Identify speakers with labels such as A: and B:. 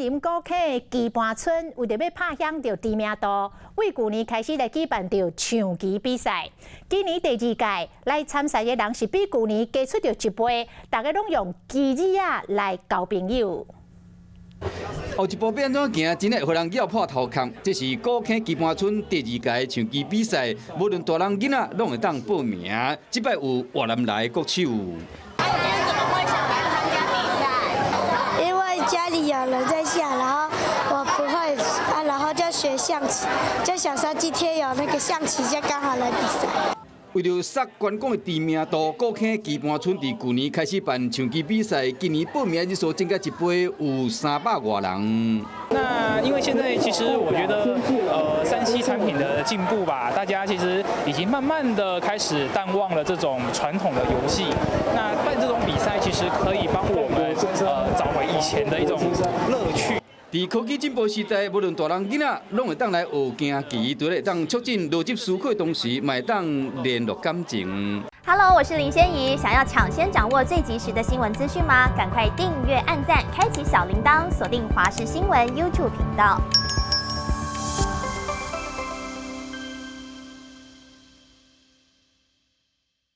A: 林古坑棋盤村為著欲拍響著知名度，對舊年開始來舉辦著象棋比賽。今年第二屆來參賽的人是比舊年加出著一倍，大家攏用棋子仔來交朋友。
B: 後一步欲按怎行，真的予人咬破頭殼。這是古坑棋盤村第二屆象棋比賽，無論大人囡仔攏會當報名。這擺有越南來國手。
C: 怎麼會想來參加比賽？
D: 因為家裡有人在下，然後我不會啊，然後就學象棋，就想說今天有那個象棋，就剛好來比賽。
B: 為著殺觀光的知名度，古坑棋盤村佇舊年開始辦象棋比賽，今年報名人數增加一倍，有300外人。
E: 那因為現在其實我覺得，3C 產品的進步吧，大家其實已經慢慢的開始淡忘了這種傳統的遊戲。那辦這種比賽，其實可以幫我們，找回以前的一種樂趣。
B: 佇科技進步時代，無論大人囡仔，攏會當來學行棋，除了會當促進邏輯思考的同時，嘛會當聯絡感情。
C: Hello，我是林仙怡，想要搶先掌握最及時的新聞資訊嗎？趕快訂閱、按讚、開啟小鈴鐺，鎖定華視新聞 YouTube 頻道。